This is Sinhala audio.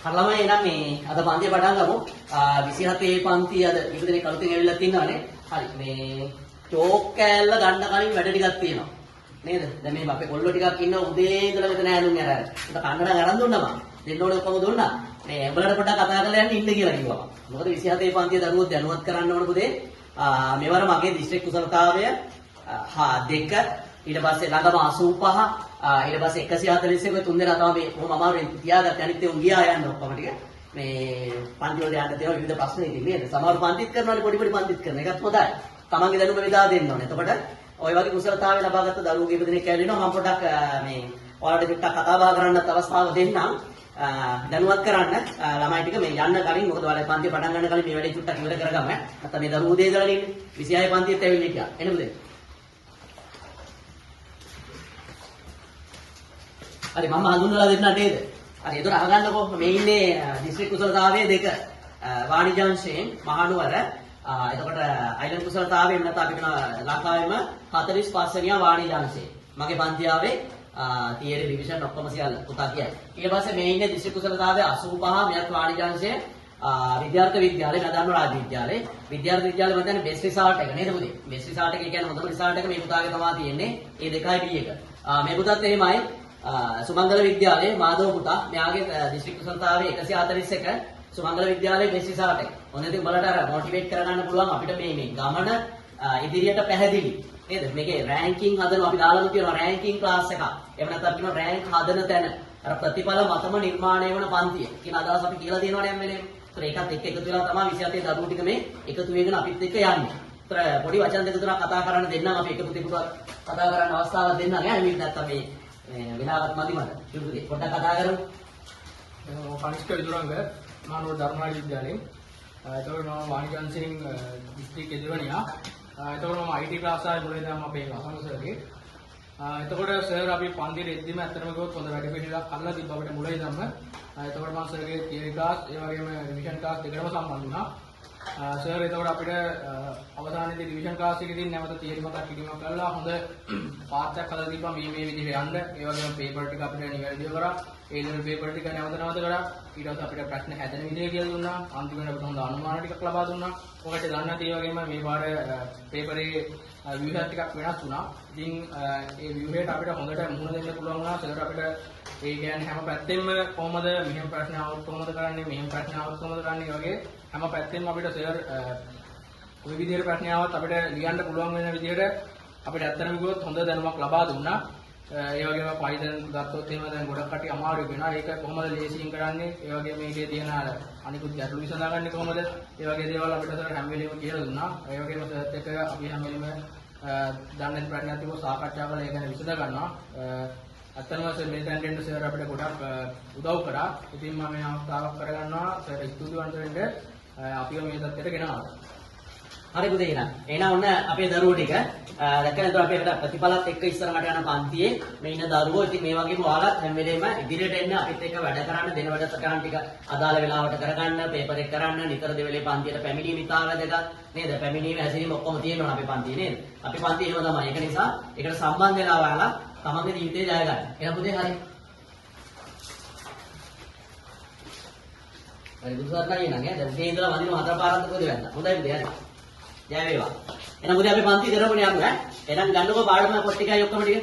හරි ළමයි, එහෙනම් මේ අද පන්තිය පටන් ගමු. 27 පන්ති අද කීප දෙනෙක් අලුතෙන් ඇවිල්ලා තින්නවනේ. හරි, මේ චෝක් කෑල්ල ගන්න කලින් වැඩ ටිකක් තියෙනවා. නේද? දැන් මේ අපේ කොල්ලෝ ටිකක් ඉන්න උදේ ඉඳලා මෙතන ඈනුම් අර අර. උන්ට කන්න නම් අරන් දුන්නා මං. දෙන්න ඕනේ ඔක්කොම දුන්නා. මේ උඹලට පොඩ්ඩක් කතා කරලා යන්න ඉන්න කියලා කිව්වා මං. මොකද 27 පන්තිය දරුවෝ දැනුවත් කරන්න ඕන පුතේ. මෙවර මගේ දිස්ත්‍රික් කුසලතාවය 2, ඊට පස්සේ ළඟම 85, ඊට පස්සේ 141 තුන් දෙනා තමයි මේ කොහොම අමාරුවෙන් තියාගත්තේ. අනිත් ඒවා ගියා යන්න ඔක්කොම ටික. මේ පන්ති වලට යන්න තියෙන විවිධ ප්‍රශ්න ඉතින් නේද? සමහර පන්තිත් කරනවානේ, පොඩි පොඩි පන්තිත් කරන එකත් හොඳයි. තමන්ගේ දැනුම බෙදා දෙන්න ඕනේ. එතකොට ඔය වගේ කුසලතාවය ලබාගත්ත දරුවෝ කීප දෙනෙක් ඇවිල්ලා ඉන්නවා. මම පොඩ්ඩක් මේ ඔයාලට චුට්ටක් කතා බහ කරන්නත් අවස්ථාව දෙන්නම්. දැනුවත් කරන්න ළමයි ටික මේ යන්න කලින්, මොකද ඔයාලා පන්තිය පටන් ගන්න කලින් මේ වැඩේ චුට්ටක් ඉවර කරගමු ඈ. නැත්තම් මේ දරුවෝ උදේ ඉඳලා ඉන්නේ. 26 පන්තියෙත් ඇවිල්ලා හිටියා. එන්න පුතේ. හරි, මම හඳුන්වලා දෙන්නම් නේද? හරි, ඒතර අහගන්නකෝ. මේ ඉන්නේ දිස්ත්‍රික් කුසලතාවයේ 2 වාණිජාංශයෙන් මහනුවර. එතකොට අයිලන්ඩ් කුසලතාවයේ නැත්නම් අපි කියන ලංකාවේම 45 වෙනියා වාණිජාංශයේ. මගේ පන්ති ආවේ තියරි රිවිෂන් ඔක්කොම සියල්ල පුතා කියයි. ඊට පස්සේ මේ ඉන්නේ දිස්ත්‍රික් කුසලතාවයේ 85 මෙයත් වාණිජාංශයේ විද්‍යාර්ථ විද්‍යාලේ නදාන රාජ විද්‍යාලේ. විද්‍යාර්ථ විද්‍යාලේ මම දන්නේ බෙස්ට් රිසල්ට් එක නේද පුතේ? බෙස්ට් රිසල්ට් එක කියන්නේ හොඳම රිසල්ට් එක මේ පුතාගේ තමයි තියෙන්නේ. ඒ 2යි B එක. මේ පුතාත් එහෙමයි සුමංගල විද්‍යාලයේ මාධව පුතා, මෙයාගේ දිස්ත්‍රික් කුසලතාවයේ 141 සුමංගල විද්‍යාලයේ බෙස්ට් රිසල්ට් එක. හොඳ ඉතින් උඹලට අර මොටිවේට් කරගන්න පුළුවන් අපිට මේ මේ ගමන ඉදිරියට පැහැදිලි නේද? මේකේ රෑන්කින් හදනවා අපි දාලාම තියෙනවා රෑන්කින් ක්ලාස් එකක්. එහෙම නැත්නම් අපි කියනවා රෑන්ක් හදන තැන. අර ප්‍රතිඵල මතම නිර්මාණය වන පන්තිය කියන අදහස අපි කියලා තියෙනවනේ හැම වෙලේම. ඒතර ඒකත් එක්ක එකතු වෙලා තමයි 27 දරුවෝ ටික මේ එකතු වෙගෙන අපිත් එක්ක යන්නේ. ඒතර පොඩි වචන දෙක තුනක් කතා කරන්න දෙන්නම්, අපි එකතු දෙකක් කතා කරන්න අවස්ථාවක් දෙන්නම් ඈ. මේ නැත්තම් මේ වෙලාවක් මදි මට. චුට්ටු පොඩ්ඩක් කතා කරමු. මම කනිෂ්ක විදුරංග මහනුවර ධර්මරාජ විද්‍යාලයෙන්. එතකොට මම වාණිජාංශයෙන් දිස්ත්‍රික් දෙවනියා. එතකොට මම IT class ආවේ මුලින් ඉඳන්ම අපේ වසන්ත සර්ගේ. එතකොට සර් අපි පන්තියට එද්දිම ඇත්තටම කිව්වොත් හොඳ වැඩ පිළිවෙලක් කරලා තිබ්බ අපිට මුලින් ඉඳන්ම. එතකොට මම සර්ගේ තියරි ක්ලාස් ඒ වගේම රිවිෂන් ක්ලාස් දෙකටම සම්බන්ධ වුණා. සර් එතකොට අපිට අවසානයේදී රිවිෂන් ක්ලාස් එකේදී නැවත තියරි මතක් කිරීමක් කරලා හොඳ පාත්යක් හදලා තිබ්බා මේ මේ විදිහට යන්න. ඒ වගේම පේපර් ටික අපිට නිවැරදිව කරා. ඒ ලෙවල් පේපර් ටික නැවත නැවත කරා. ඊට පස්සේ අපිට ප්‍රශ්න හැදෙන විදිය කියලා දුන්නා. අන්තිමට අපිට හොඳ අනුමාන ටිකක් ලබා දුන්නා. ඔකට දන්නේ නැති ඒ වගේම මේ පාර පේපරේ ව්‍යුහය ටිකක් වෙනස් වුණා. ඉතින් ඒ ව්‍යුහයට අපිට හොඳට මුහුණ දෙන්න පුළුවන් වුණා. සර් අපිට ඒ කියන්නේ හැම පැත්තෙම කොහොමද මෙහෙම ප්‍රශ්න ආවොත් කොහොමද කරන්නේ, මෙහෙම ප්‍රශ්න ආවොත් කොහොමද කරන්නේ වගේ හැම පැත්තෙම අපිට සර් කොයි විදිහට ප්‍රශ්න ආවත් අපිට ලියන්න පුළුවන් වෙන විදිහට අපිට ඇත්තටම කිව්වොත් හොඳ දැනුමක් ලබා දුන්නා. ඒ වගේම Python ගත්තොත් එහෙම දැන් ගොඩක් කට්ටිය අමාරු වෙනවා. ඒක කොහොමද ලේසියෙන් කරන්නේ? ඒ වගේම මේකේ තියෙන අර අනිකුත් ගැටලු විසඳාගන්නේ කොහොමද? ඒ වගේ දේවල් අපිට සර් හැම වෙලෙම කියලා දුන්නා. ඒ වගේම සර්ත් එක්ක අපි හැම වෙලෙම දන්නේ නැති ප්‍රශ්නයක් තිබ්බොත් සාකච්ඡා කරලා ඒ ගැන විසඳ ගන්නවා. ඇත්තටම සර් මේ තැනට එන්න සර් අපිට ගොඩක් උදව් කරා. ඉතින් මම මේ අවස්ථාවක් කරගන්නවා සර් ස්තුතිවන්ත වෙන්න අපිව මේ තත්ත්වයට ගෙනාවා. හරි පුතේ, එහෙනම් එහෙනම් ඔන්න අපේ දරුවෝ ටික දැක්කනේ. එතකොට අපේ ප්‍රතිඵලත් එක්ක ඉස්සරහට යන පන්තියේ මේ ඉන්න දරුවෝ. ඉතින් මේ වගේම ඔයාලත් හැම වෙලේම ඉදිරියට එන්න අපිත් එක්ක වැඩ කරන්න, දෙන වැඩසටහන් ටික අදාළ වෙලාවට කරගන්න, පේපර් එක කරන්න, නිතර දෙවෙලේ පන්තියට පැමිණීම ඉතා වැදගත් නේද? පැමිණීම හැසිරීම ඔක්කොම තියෙනවා අපේ පන්තියේ නේද? අපේ පන්තියේ එහෙම තමයි. ඒක නිසා ඒකට සම්බන්ධ වෙලා ඔයාලා තමන්ගේ ජීවිතේ ජය ගන්න. එහෙනම් පුතේ හරි. හරි බුදුසරණයි නං ඈ. දැන් උදේ ඉඳලා වදිනවා හතර පාරක් පොඩි වෙන්න. හොඳයි පුතේ හරි. ජය වේවා. එහෙනම් පුතේ අපි පන්ති කරමුනේ යමු ඈ. එහෙනම් ගන්නකෝ පාඩම පොත් ටිකයි ඔක්කොම ටික.